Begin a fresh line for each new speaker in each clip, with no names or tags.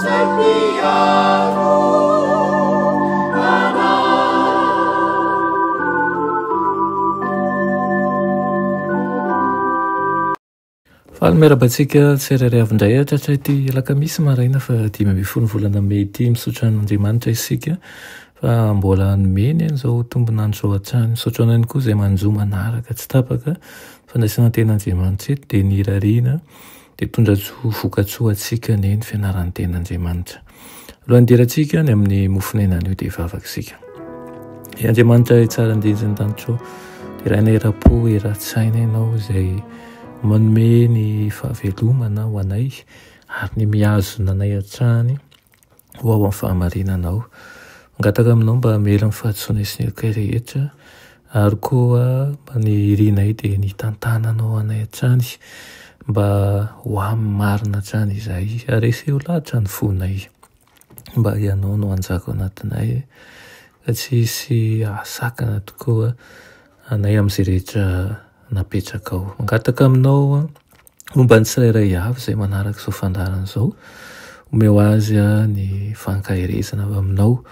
izay mpiaro anay.
Faly miarahaba antsika tsirairay avy indray hatratra ity alakamisy maraina fa 15 ny volana mey ity. Misaotra an'Andriamanitra isika fa mbola nomeny an'izao tombon'andro izao hatrany. Misaotra anao ihany koa izay manjo manaraka tsy tapaka fandraisana tenin'Andriamanitra eto dia ny irariana dia hitondra soa vokatsoa antsika anie ny fianaran'ny tenin'Andriamanitra. Alohan'ny hidirantsika any amin'ny mofon'aina anio dia hivavaka isika. Ry Andriamanitra tsara indrindra ny lanitra ô, deraina eram-po, eran-tsaina Ianao izay manome ny fahavelomana ho anay ary ny mihazona anay hatrany ho ao amin'ny fahamarinanao. Mangataka aminao mba hamela ny fahadisoanay sy ny helokay rehetra ary koa mba ny irinay dia ny hitantananao anay hatrany mba ho amin'ny marina hatrany izahay ary aseho lahatra ny fonay mba ianao no hanjaka ao anatinay ka tsy hisy hahasakana tokoa anay amin'izay rehetra napetrakao. Mangataka aminao Momba ny tsirairay avy izay manaraka izao fandaharana izao, omeo azy ny fankaherezana avy aminao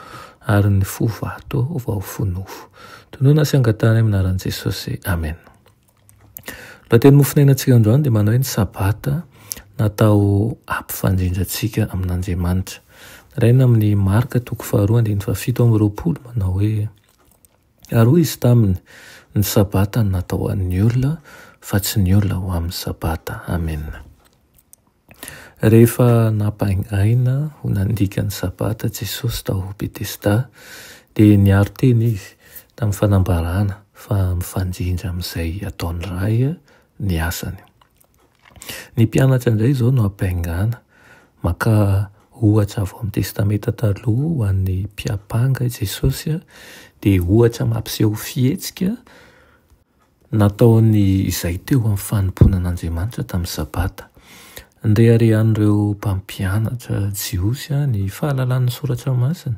ary ny fo vato vao fo nofo. Tononina sy angatahana amin'ny anaran'i Jesosy. Amen. Lohateny mofonainantsika androany dia manao hoe ny Sabata natao hampifandrindra antsika amin'Andriamanitra. Naraina amin'ny Marka toko faharoa andininy fahafito amby roapolo manao hoe Ary hoy izy taminy, Ny Sabata no natao ho an'ny olona, fa tsy ny olona ho amin'ny Sabata. Amena. Rehefa nampangaina ho nandika ny Sabata Jesosy tao Betesda, dia niaro tena izy tamin'ny fanambarana fa mifanjinja amin'izay ataon'ny Ray ny asany. Ny mpianatra indray izao no ampiaingàna. Maka ohatra avy ao amin'ny Testamenta Taloha ho an'ny mpiampanga i Jesosy, dia ohatra mampiseho fihetsika nataony izay teo amin'ny fanompoana an'Andriamanitra tamin'ny Sabata. Nireharehan'ireo mpampianatra jiosy ny fahalalany ny Soratra Masina,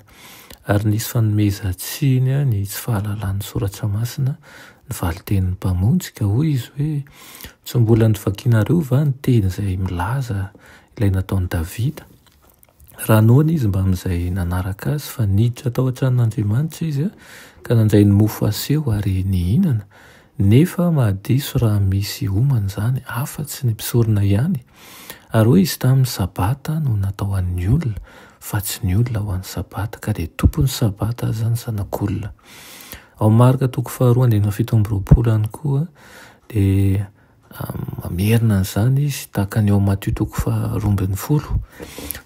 ary nisy fanomezan-tsiny ny tsy fahalalany ny Soratra Masina ny valin-tenin'ny Mpamonjy, ka hoy izy hoe, Tsy mbola novakinareo va ny teny izay milaza ilay nataon'i Davida? Raha noana izy mbamin'izay nanaraka azy, fa niditra tao an-tranon'Andriamanitra izy ka nandray ny mofo aseho ary nihinana, nefa mahadiso raha misy homana izany afa-tsy ny mpisorona ihany. Ary hoy izy taminy, Sabata no natao ho an'ny olona, fa tsy ny olona ho an'ny Sabata, ka dia tompon'ny Sabata aza ny Zanak'olona. Ao Marka toko faharoa andininy 27 ihany koa dia mamerina an'izany izy tahaka ny ao Matio toko faha 12.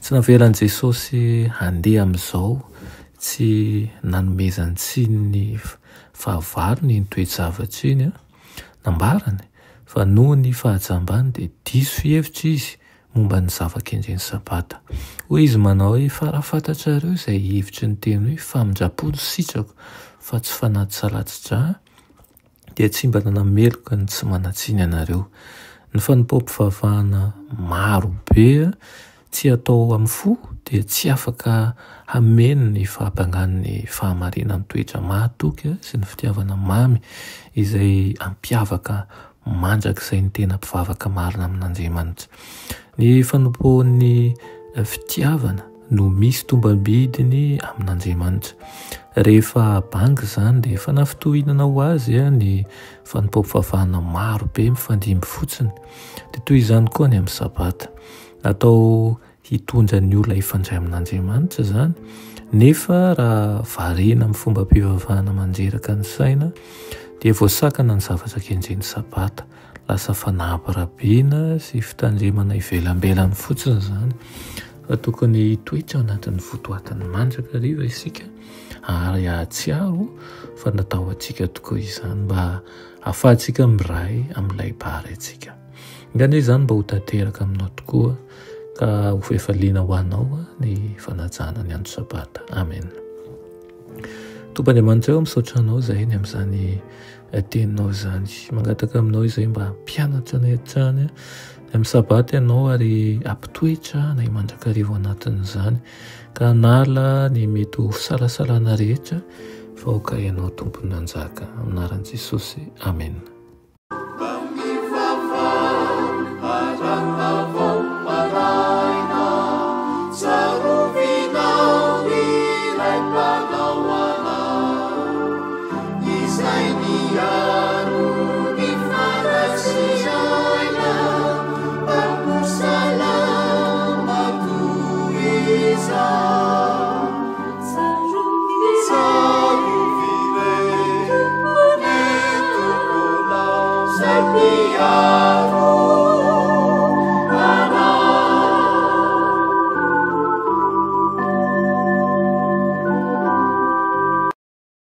Tsy navelan'i Jesosy handeha amin'izao tsy nanomezany tsiny ny fahavalony iny toe-javatra iny. Nambarany fa noho ny fahajambany dia diso fihevitra izy momba ny zava-kendren'ny Sabata. Hoy izy manao hoe, Fa raha fantatrareo izay hevitry ny teny hoe famindram-po no sitrako fa tsy fanatitra dia tsy mba nanameloka ny tsy manan-tsiny ianareo. Ny fanompoam-pivavahana maro be tsy atao amin'ny fo dia tsy afaka hameno ny fahabangan'ny fahamarinan'ny toetra mahatoky sy ny fitiavana mamy izay hampiavaka mandrakizay ny tena mpivavaka marina amin'Andriamanitra. Ny fanompoan'ny fitiavana no misy tombam-bidiny amin'Andriamanitra. Rehefa banga izany dia fanafintohinana ho azy ny fanompoam-pivavahana maro be mifandimby fotsiny. Dia toy izany koa ny amin'ny Sabata. Natao hitondra ny olona hifandray amin'Andriamanitra izany, nefa raha variana amin'ny fombam-pivavahana mandreraka ny saina, dia voasakana ny zavatra kendren'ny Sabata. Lasa fanabirabiana sy fitandremana ivelambelany fotsiny izany, fa tokony hitoetra ao anatin'ny votoatiny mandrakariva isika ary hahatsiaro fa natao ho antsika tokoa izany mba hahafahantsika miray amin'ilay Mpahary antsika. Enga anie izany mba ho tanteraka aminao tokoa ka ho fifaliana ho anao ny fanajana ny andro Sabata. Amen. Tompo Andriamanitra ô, misaotra anao izahay ny amin'izany teninao izany. Mangataka aminao izahay mba hampianatra anay hatrany ny amin'ny Sabata ianao ary hampitoetra anay mandrakariva ao anatin'izany ka hanala ny mety ho fisalasalana rehetra fa aoka ianao Tompo nanjaka. Amin'ny anaran'i Jesosy. Amen.